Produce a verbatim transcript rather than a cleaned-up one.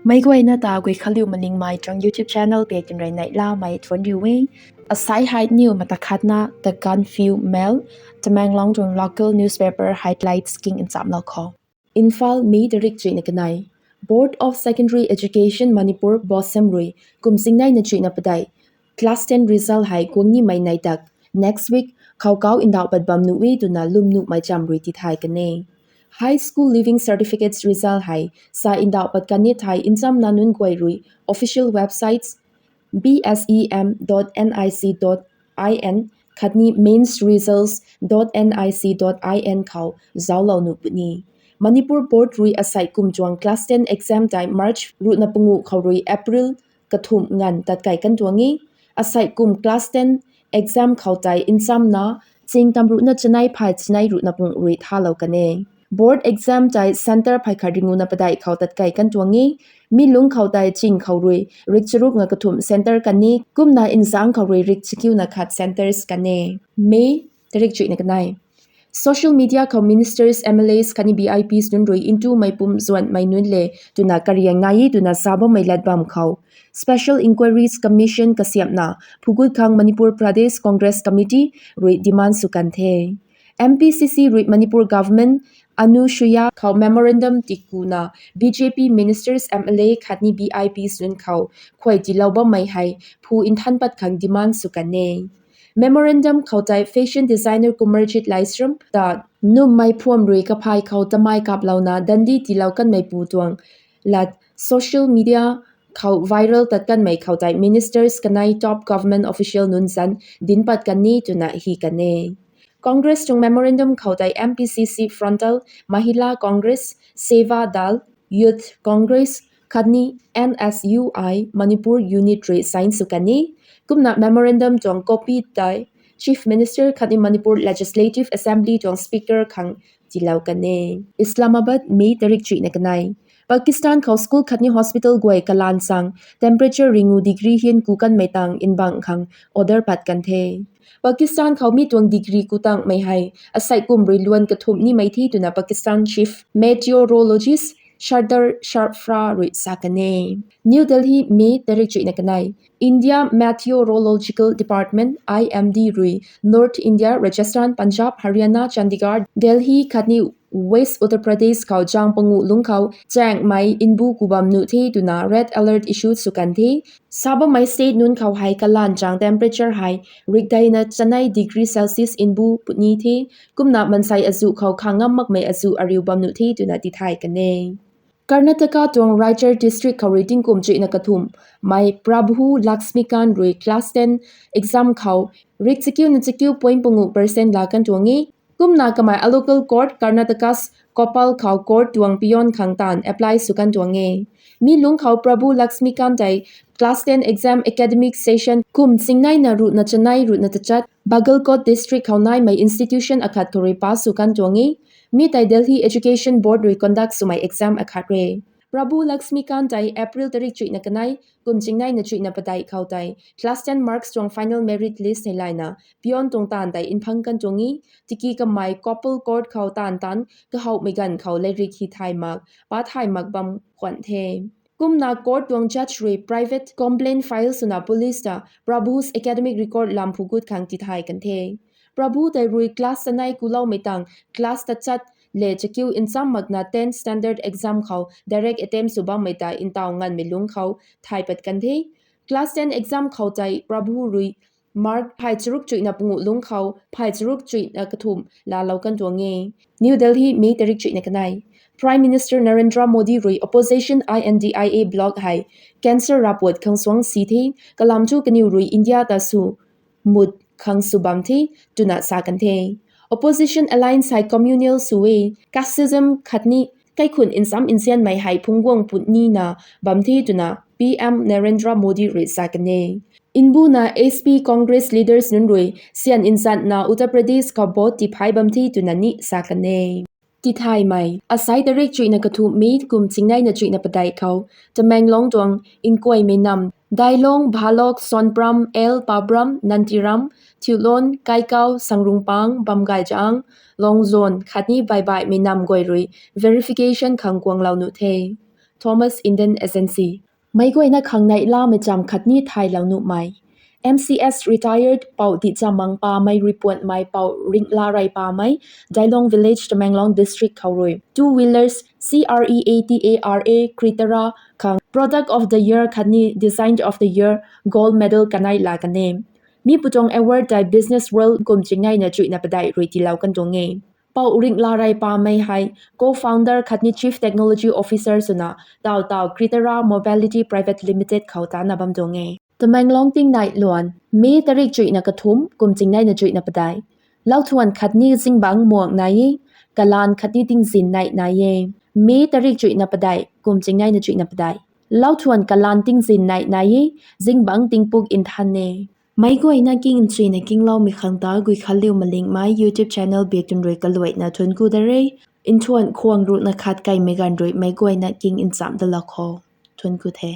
Meic guayna ta Guikhanliu Malingmei tuang YouTube channel pei tinrui neihlamei thuanc riu e. Asai hei niw mata khatna The Gaanphiu Mail, Tamenglong tuang local newspaper highlights king nchamlou khou. Imphal, May tarik chuihna kanei. Board of Secondary Education Manipur, BOSEM rui kum chingneina chuihna padeih class ten result hei guang nimei neih dak next week khou kau ndauh pat bam nuh e twna lwm nuhmei cham rui tithay kan e. High School Leaving Certificates result hei sa ndauh pat kan e thei nchamna nunc guay rui official websites B S E M dot N I C dot I N khatni mains results dot N I C dot I N khou zauclou nuh puni. Manipur Board rui asei kum tuang class ten exam tei March ruhna panguh khou rui April kathumh nganv tatkei kan tuang e. Asei kum class ten exam khou tei nchamna ching tam ruhna chanei phay chanei ruhna panguh rui thalou kan e. Board exam tei centre phey khat ringuna padeih khou tatkei kan tuang e. Mi lungc khou tei ching khou rui rik charuk nga kathumh centre kan e, kumna nzangc khou rui rik chakiuna khat centres kan e. May tarik chuihna kanei. Social media khou ministers, M L As khatni V I Ps nunc rui ntumei pum zuanhmei nunc le twna kariang nai e twna sa bammei lat bam khou Special Inquiries Commission kasiamhna phugut khang Manipur Pradesh Congress Committee rui demand sw kan the. M P C C rui Manipur government Anusuiya khou memorandum tikuna B J P ministers, M L A khatni V I Ps nunc khou khuay tiilou bammei hei phu nthan pat khang demand sw kan e. Memorandum khou tei fashion designer Kumarjit Laishram ta nummei phuam rui kaphay khou tamei kaplouna dandi tiilou kanmei pu tuang lat social media khou viral tat kanmei khou tei ministers kanei top government official nunc zanc dinc pat kan e twna hi kan e. Congress tuang memorandum khou tei M P C C Frontal, Mahila Congress, Seva Dal, Youth Congress khatni N S U I Manipur unit rui sign sw kan e. Kumna memorandum tuang copy tei Chief Minister khatni Manipur Legislative Assembly tuang Speaker khang tiilou kan e. Islamabad, May tarik chuihna kanei. Pakistan khou school khatni hospital guay kalan chang temperature ringu degree hian ku kanmei tang nbang khang order pat kan the. Pakistan khou mi tuang degree ku tangmei hei asei kum rui luan kathumh nimei the twna Pakistan Chief Meteorologist Sardar Sharfraaz rui sa kan e. New Delhi, May tarik chuihna kanei. India Meteorological Department, I M D rui North India, Rajasthan, Punjab, Haryana, Chandigarh, Delhi khatni West Uttar Pradesh khou zang panguh lungc khou chaengmei nbu ku bam nuh the twna red alert issue sw kan the. Sa bammei state nunc khou hei kalan chang temperature hei rikdeina chanei degree Celsius nbu puni the. Kumna mansei azuh khou khang ngam makmei azuh ariu bam nuh the twna tithay kan e. Karnataka tuang Raichur district khou rui tingkum chuihna kathumh mei Prabhu Laxmikant rui class ten exam khou rik chakiuna chakiu point panguh percent la kan tuang e. Kumna kamei a local court Karnataka's Koppal khou court tuang peon khang taanv apply sw kan tuang e. Mi lungc khou Prabhu Laxmikant tei class ten exam academic session kum chingneina ruhna chanei ruhna tachat Bagalkot district khou naimei institution akhat khou rui pass sw kan tuang e. Mi tei Delhi Education Board rui conduct swmei exam akhat re. Prabhu Laxmikant tei April tarik chuihna kanei kum chingneina chuihna padeih khou tei class ten marks tuang final merit list theilayna peon tuang taanv tei nphang kan tuang e. Tiki kamei Koppal court khou taanv taanv kahouhmei ganv khou leirik hi thay mak, pa thay mak bam khwan the. Kumna court tuang judge rui private complaint file swna police ta Prabhu's academic record lam phugut khang tithay kan the. Prabhu tei rui class chanei kuloumei tang class tachat le chakiu ncham makna ten standard exam khou direct attempt sw bammei tei ntaw nganvmei lungc khou thay pat kan the. Class ten exam khou tei Prabhu rui mark phay charuk chuihna panguh lungc khou phay charuk chuihna kathumh laalou kan tuang e. New Delhi, May tarik chuihna kanei. Prime Minister Narendra Modi rui opposition I N D I A bloc hei cancer rapuat khang suang si the, kalam thu kaniw rui India ta sw mut khang sw bam the twna sa kan the. Opposition alliance hei communal sw e, casteism khatni kaikhun ncham nzianmei hei phungc guang put nina bam the twna P M Narendra Modi rui sa kan e. Nbuna S P Congress leaders nunc rui syan nzatna Uttar Pradesh khou vote tiphai bam the twna ni sa kan e. Tithaymei, asai tarik chuihna kathumh May kum chingneina chuihna padeih khou Tamenglong tuang nkuaymei nam Dailong, Bhalok, Sonpram, L Pabram, Nantiram, Thiulon, Kaikau, Sangrungpang, Bamgaijaang, Longzon khatni baibaihmei nam guay rui verification khang guanglou nuh the. Thomas Indian Agency. Meic guayna khang neihlamei cham khatni thaylou nuhmei. M C S retired Pou Dihcham Mang Pamei, Ripuanmei Pou Ringla Rey Pamei, Dailong Village, Tamenglong District khou rui two wheelers C R E A T A R A Creta khang Product of the Year khatni Design of the Year Gold Medal kanei la kan e. Mi pu tuang award tei Business World kum chingneina chuihna padeih rui tiilou kan tuang e. Pou Ringla Rey Pamei hei co-founder khatni Chief Technology Officer swna Taw Taw Creta Mobility Private Limited khou tana bam tuang e. Tamenglong tingnai luan, May tarik chuihna kathumh kum chingneina chuihna padeih. Lauthuan khatni zingbangc muang nai e, kalaan khatni tingzin neih nai e. May tarik chuihna padeih kum chingneina chuihna padeih. Lauthuan kalaan tingzin neih nai e, zingbangc tingpuk nthan e. Meic guayna king nchuina kingloumei khang ta Guikhanliu Malingmei YouTube channel biak tun rui kaluaina thuanc ku da re. Nthuan khwang ruhna khat kaimei ganv rui meic guayna king nchamh da lak kho. Thuanc ku the.